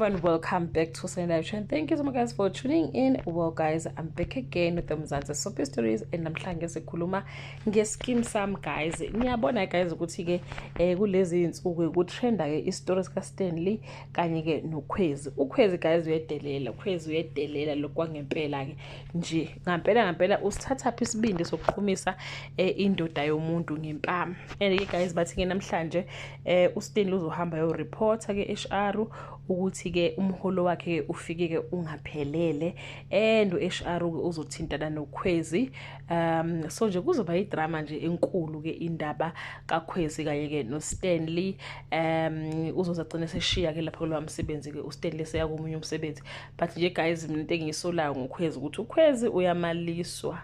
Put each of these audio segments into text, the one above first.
Everyone, welcome back to Sunday Live Trend. Thank you so much, guys, for tuning in. Well, guys, I'm back again with the Mzansi Soapy Stories, and namhlanje sikhuluma nge-Skeem Saam, guys. Niyabona, guys, ukuthi ke kulezi insuku kutrenda ke i-story sika Stanley kanye ke noKhwezi. UKhwezi, guys, uyedelela, uKhwezi uyedelela lokwangempela ke nje. Ngampela ngampela usithatha phi isibindi sokuqhumisa indoda yomuntu ngempama? And ke, guys, bathi ke namhlanje uStanley uzohamba yo reporta ke HR ukuthi ke umholo wakhe ufike ke ungaphelele, and uHR uzothintana noKhwezi. So nje kuzoba idrama nje enkulu ke indaba kaKhwezi kanye ke noStanley. Uzozagcina seshiya ke lapha kulowa msebenzi ke uStanley, seya komunye umsebenzi. But nje, guys, mina into engiyisolayo ngoKhwezi ukuthi uKhwezi uyamaliswa,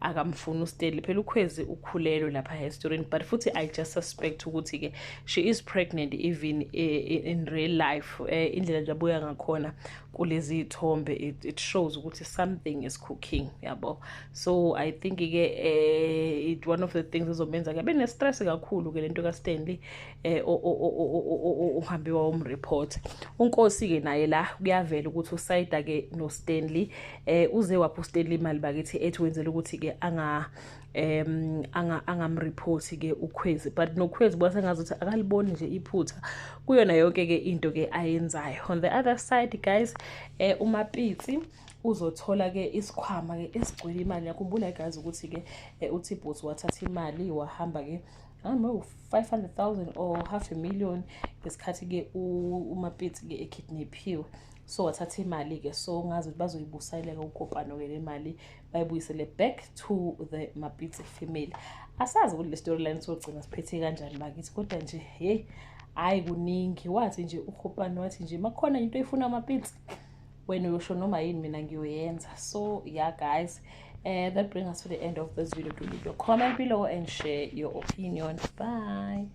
akamfuni uStanley. Phela uKhwezi ukhulelwe lapha esitorini, but futhi I just suspect ukuthi ke she is pregnant even in real life. Indlela nje abuya ngakhona kulezi ithombe, it shows ukuthi something is cooking, yabo. So I think ke it one of the things ezomenza ke bene stress kakhulu ke lento ka Stanley uhambe wayomreport. UNkosi ke naye la kuyavela ukuthi usayida ke no Stanley. Uze wapha uStanley imali bakithi, ethi wenzela ukuthi ke angamreport ke uKhwezi, but noKhwezi bwasengazuthi akaliboni nje iphutha kuyona yonke ke into ke ayenzayo. On the other side, guys, uMapitsi uzothola ke isikhwama ke esigcwele imali. Yakhumbula, guys, ukuthi ke uTibos wathatha imali wahamba ke, I don't know, 500,000 or half a million ngesikhathi ke uMapitsi ke ekidnapiwe. So wathatha imali ke, so ngazi ukuthi bazoyibuyisela uKopano ke le mali, bayibuyisele back to the Mapitsi family. Asazi ukuthi le storyline sogcina siphethe kanjani bakithi, kodwa nje hey, hayi, kuningi. Wathi nje uKopano, wathi nje makhona into oyifuna, Mapitsi, wena uyosho noma yini, mina ngiyoyenza. So yeah, guys, that brings us to the end of this video. Do leave your comment below and share your opinion. Bye.